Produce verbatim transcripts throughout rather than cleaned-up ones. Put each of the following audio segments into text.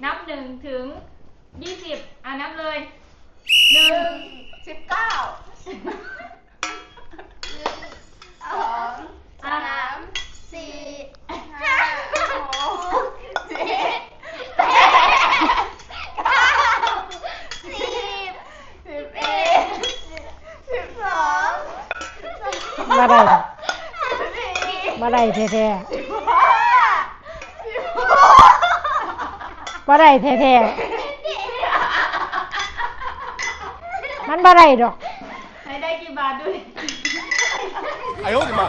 นับหนึ่งถึงยี่สิบ อ่ะ นับเลย หนึ่ง สิบเก้า สอง สาม สี่ ห้า หก เจ็ด แปด เก้า สิบ สิบเอ็ด สิบสอง บ่ได้ดอก สิบสี่ บ่ได้แท้ๆ สิบห้า สิบหก บ่ได้แท้ๆ มันบ่ได้ดอก ไหนได้กี่บาทดูดิ 哎呦我的妈！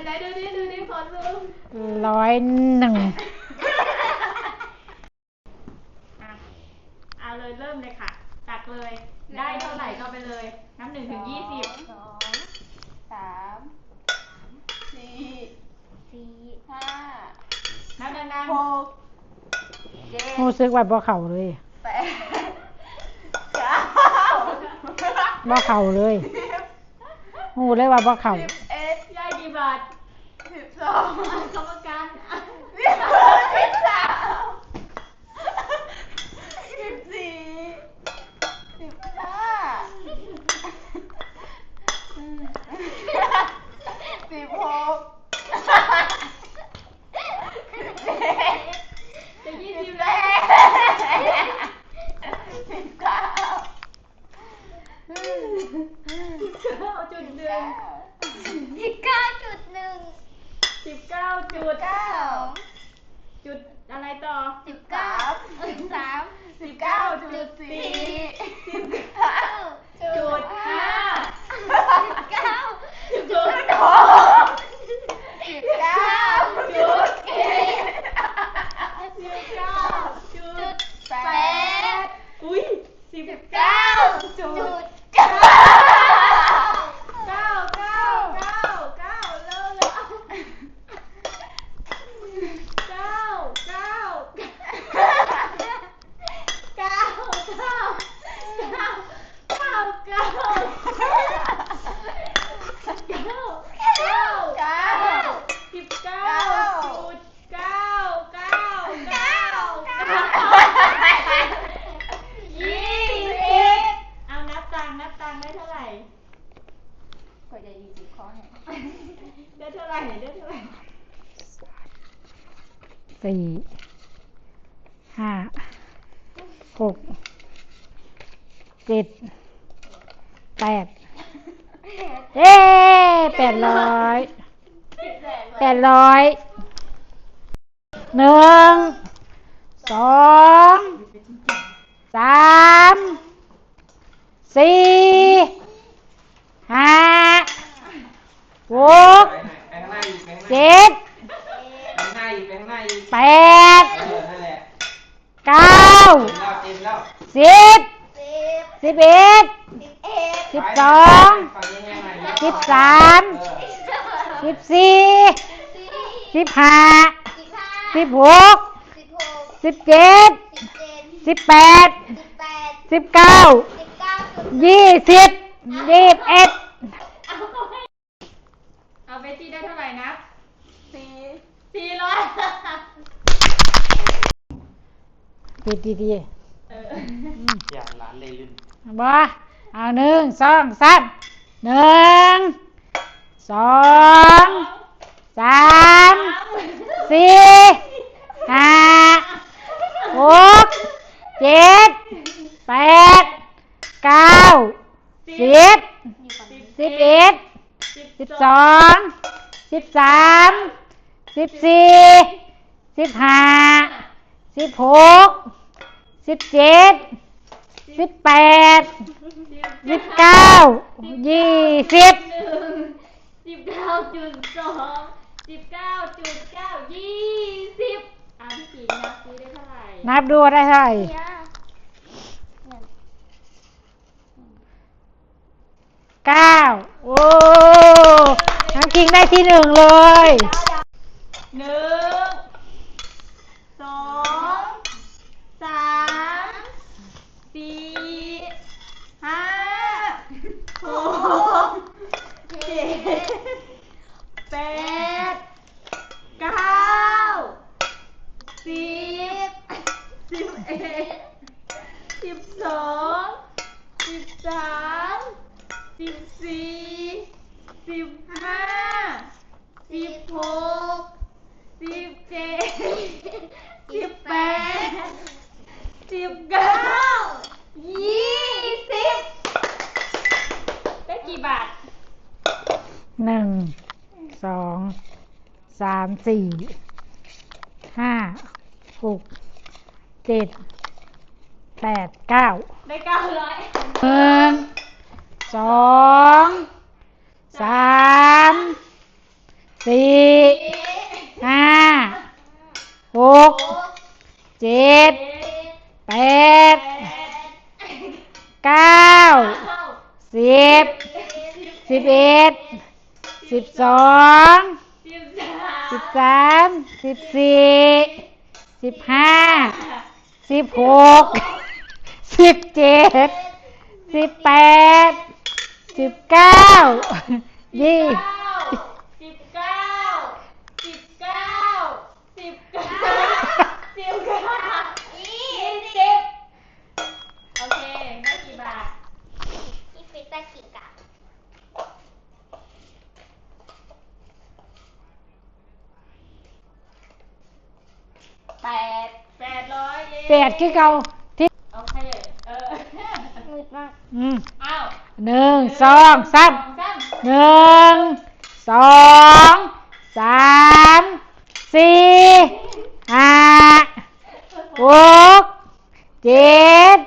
ไหนๆ ดูดิ ดูดิ ขอซูม ร้อยหนึ่ง อ่ะ เอาเลย เริ่มเลยค่ะ ตักเลย ได้เท่าไหร่ก็ไปเลย นับหนึ่งถึงยี่สิบ สอง สาม สี่ สี่ ห้า นับดังๆ หก เจ็ด รู้สึกว่าบ่เข้าเลย แปด เก้า บ่เข้าเลย รู้เลยว่าบ่เข้า สิบเอ็ด ยายกี่บาท สิบสอง กรรมการ สิบสาม สิบสี่ สิบห้า อืม สิบหก สิบเจ็ด จะยี่สิบแล้ว สิบเก้า สิบเก้าจุดหนึ่ง สิบเก้าจุดหนึ่ง สิบเก้าจุด เก้า จุดอะไรต่อ สิบเก้า สิบสาม สิบเก้าจุดสี่ สิบเก้าจุดห้า สิบเก้าจุดหก สิบเก้าจุดเจ็ด สิบเก้าจุดแปด อุ้ย สิบเก้าจุดเก้า เก้า เก้า เก้า เก้า เร็วๆ เก้า เก้า เก้า เก้า เก้า เก้า เก้า เก้า สิบเก้าจุดเก้า เก้า เก้า เก้า ยี่สิบ เอานับตังค์ นับตังค์ได้เท่าไหร่ กว่าจะยี่สิบข้อเนี่ย ได้เท่าไหร่ ได้เท่าไหร่ สี่ ห้า หก เจ็ด แปด เย้ แปดร้อย แปดร้อย หนึ่ง สอง สาม สี่ ห้า หก ไปข้างหน้าอีก ไปข้างหน้าอีก เจ็ด ไปข้างหน้าอีก ไปข้างหน้าอีก แปด เออ นั่นแหละ เก้า เต็มแล้ว เต็มแล้ว สิบ สิบเอ็ด สิบเอ็ด สิบเอ็ด สิบสอง ฝั่งนี้ไง ฝั่งนี้ไง สิบสาม เออ สิบสี่ สิบห้า สิบห้า สิบหก สิบหก สิบเจ็ด สิบเจ็ด สิบแปด สิบแปด สิบเก้า สิบเก้า ยี่สิบ ยี่สิบเอ็ด เอา เอาเบตตี้ได้เท่าไหร่นะ สี่ สี่ร้อย ปิดดีๆ เออ อย่างหลานเลยลืม บ่ เอา หนึ่ง สอง สาม หนึ่ง สอง สาม สี่ ห้า หก เจ็ด แปด เก้า สิบ สิบเอ็ด สิบสอง สิบสาม สิบสี่ สิบห้า สิบหก สิบเจ็ด สิบแปด สิบเก้า ยี่สิบ สิบเก้าจุดสอง สิบเก้าจุดเก้า ยี่สิบ อ่ะ พี่กิ่งนับซิได้เท่าไหร่ นับดูได้เท่าไหร่ เนี่ย เก้า โอ้ น้องกิ่งได้ที่หนึ่งเลย หนึ่ง สอง สาม สี่ ห้า หก เจ็ด แปด เก้า สิบสอง สิบสาม สิบสี่ สิบห้า สิบหก สิบเจ็ด สิบแปด สิบเก้า ยี่สิบ ได้กี่บาท หนึ่ง สอง สาม สี่ ห้า หก เจ็ด แปด เก้า ได้เก้าร้อย หนึ่ง สอง สาม สี่ ห้า หก เจ็ด แปด เก้า สิบ สิบเอ็ด สิบสอง สิบสาม สิบสี่ สิบห้า สิบหก สิบเจ็ด สิบแปด สิบเก้า ยี่ สิบเก้า สิบเก้า สิบเก้า สิบเก้า ยี่สิบ โอเค ได้กี่บาท พี่ปิ๊กได้กี่กรัม แปด แปดร้อย เย้ แปดคือเก่า ที่ โอเค เออ มืดมาก อืม อ้าว หนึ่ง สอง สาม สอง สาม หนึ่ง สอง สาม สี่ ห้า หก เจ็ด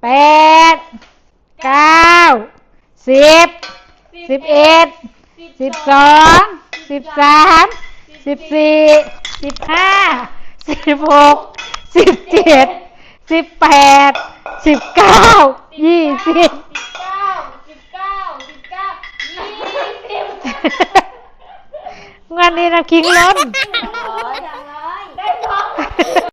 แปด เก้า สิบ สิบเอ็ด สิบสอง สิบสาม สิบสี่ สิบห้า สิบหก สิบเจ็ด สิบแปด สิบเก้า ยี่สิบ สิบเก้า สิบเก้า สิบเก้า ยี่สิบ งวดนี้นะคิงล้น